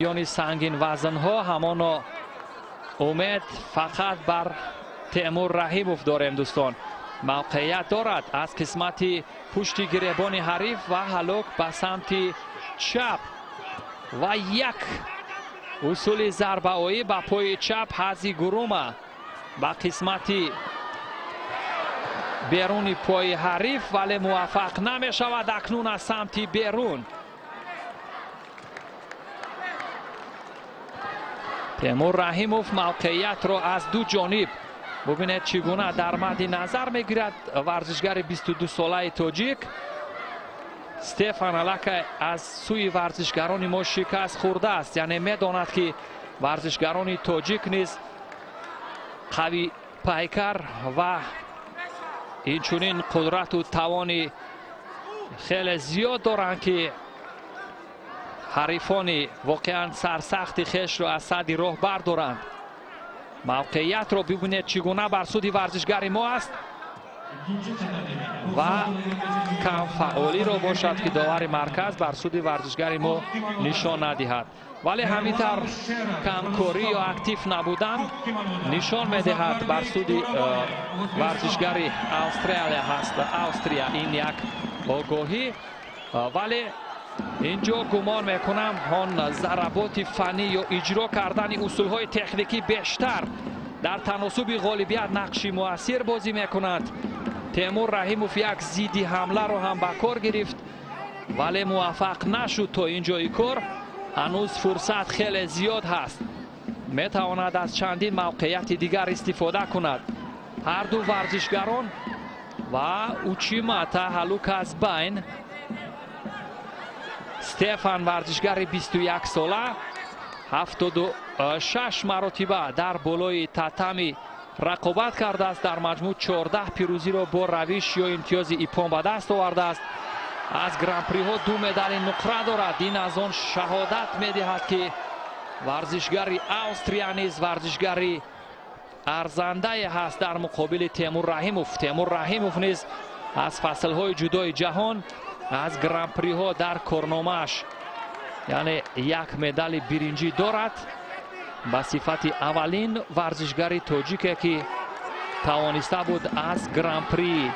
Миёни сангин вазнҳо ҳамоно умед фақат бар Темур Раҳимов дорем, дӯстон. Мавқеият дорад аз қисмати пушти гиребони ҳариф ва ҳалок ба самти чап ва як усули зарбаоӣ ба пои чап ҳази гурума ба қисмати беруни пои ҳариф, вале муваффақ намешавад. Акнун аз самти берун Темур Раҳимов мавқеиятро аз ду ҷониб бубинед чӣ гуна дар мадди назар мегирад. Варзишгари 22-солаи тоҷик Стефан аллакай аз сӯи варзишгарони мо шикаст хӯрдааст, яъне медонад, ки варзишгарони тоҷик низ қави пайкар ва инчунин қудрату тавони хеле зиёд доранд, ки ҳарифони воқеан сарсахти хешро аз садди роҳ бардоранд. Мавқеиятро бибинед чӣ гуна бар суди варзишгари мо аст ва камфаъолиро бошад, ки довари марказ бар суди варзишгари мо нишон надиҳад. Вале ҳамин тавр камкорӣ ё актив набудан нишон медиҳад бар суди варзишгари Австралия ҳаст. Австрия ин як огоҳӣ, вале инҷо гумон мекунам он заработи фаннӣ ё иҷро кардани усулҳои техникӣ бештар дар таносуби ғолибият нақши муассир бозӣ мекунад. Темур Раҳимов як зидди ҳамларо ҳам ба кор гирифт, вале муваффақ нашуд то ин ҷои кор. Ҳанӯз фурсат хеле зиёд ҳаст, метавонад аз чандин мавқеияти дигар истифода кунад. Ҳар ду варзишгарон ва учимата ҳалук аз байн. Стефан варзишгари 21-сола 76 маротиба дар болои татами рақобат кардааст. Дар маҷмӯъ 14 пирӯзиро бо равиш ё имтиёзи иппон ба даст овардааст. Аз гран-приҳо 2 медали нуқра дорад. Ин аз он шаҳодат медиҳад, ки варзишгари Австрия низ варзишгари арзандае ҳаст дар муқобили Темур Раҳимов. Темур Раҳимов низ аз фаслҳои ҷудои ҷаҳон аз гран-приҳо дар корномааш яъне як медали биринҷӣ дорад ба сифати аввалин варзишгари тоҷике, ки тавониста буд аз гран-при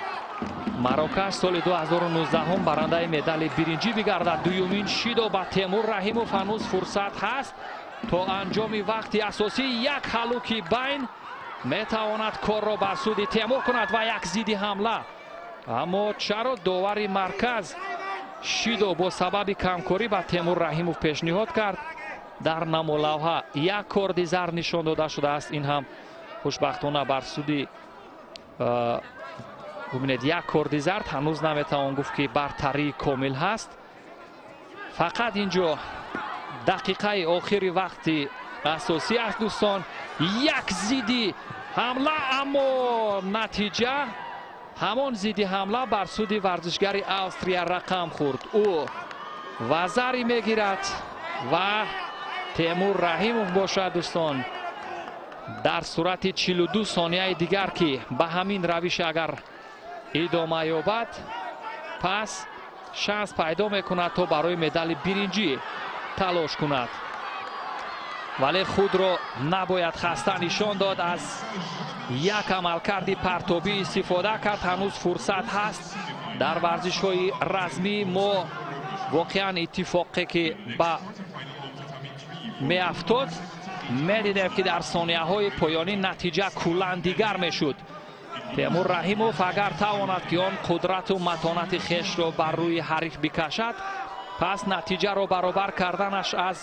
Марокаш соли 2019 барандаи медали биринҷӣ бигардад. Дуюмин шидо ба Темур Раҳимов. Ҳанӯз фурсат ҳаст то анҷоми вақти асосӣ. Як ҳалуки байн метавонад корро бар суди Темур кунад ва як зидди ҳамла. Аммо чаро довари марказ шидо бо сабаби камкорӣ ба Темур Раҳимов пешниҳод кард? Дар намолавҳа як корди зар нишон дода шудааст. Ин ҳам хушбахтона бар суди бубинед як корди зард ҳанӯз наметавон гуфт, ки бартарии комил ҳаст. Фақат инҷо дақиқаи охири вақти асосӣ аст, дӯстон. Як зидди ҳамла, аммо натиҷа ҳамон зидди ҳамла бар суди варзишгари Австрия рақам хӯрд. Ӯ вазари мегирад ва Темур Раҳимов бошад, дӯстон, дар сурати 42 сонияи дигар, ки ба ҳамин равиш агар идома ёбад, пас шанс пайдо мекунад то барои медали биринҷӣ талош кунад. Вале худро набояд хаста нишон дод. Аз як амалкарди партобӣ истифода кард. Ҳанӯз фурсат ҳаст. Дар варзишҳои размӣ мо воқеан иттифоқе ки ба меафтод медидем, ки дар сонияҳои поёнӣ натиҷа куллан дигар мешуд. Темур Раҳимов агар тавонад, ки он қудрату матонати хешро бар рӯи ҳариф бикашад, пас натиҷаро баробар карданаш аз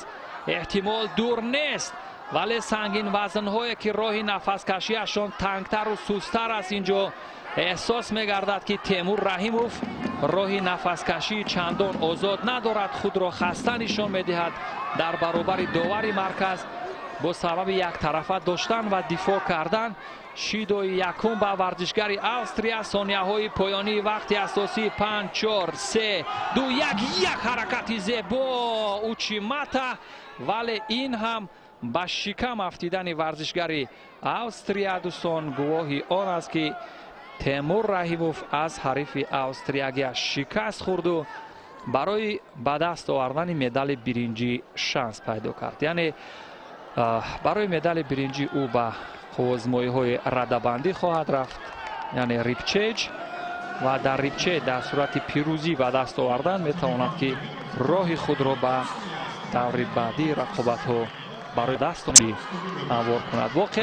эҳтимол дур нест. Вале сангин вазнҳое, ки роҳи нафаскашиашон тангтару сустар аст, инҷо эҳсос мегардад, ки Темур Раҳимов роҳи нафаскашии чандон озод надорад. Худро хаста нишон медиҳад дар баробари довари марказ бо сабаби яктарафа доштан ва дифоъ кардан. Шидои якум ба варзишгари Австрия. Сонияҳои поёнии вақти асосӣ 5, 4, 3, 2, 1. Як ҳаракати зебо учимата, вале ин ҳам ба шикам афтидани варзишгари Австрия, дӯстон, гувоҳи он аст, ки Темур Раҳимов аз ҳарифи австриягиаш шикаст хӯрду Барои ба даст овардани медали биринҷӣ шанс пайдо кард. Яъне барои медали биринҷӣ ӯ ба қувваозмоиҳои радабандӣ хоҳад рафт, яъне репчеж, ва дар репчеж дар сурати пирӯзӣ ба даст овардан метавонад, ки роҳи худро ба даври баъдии рақобатҳо барои даст ҳамвор кунад. Воқеан.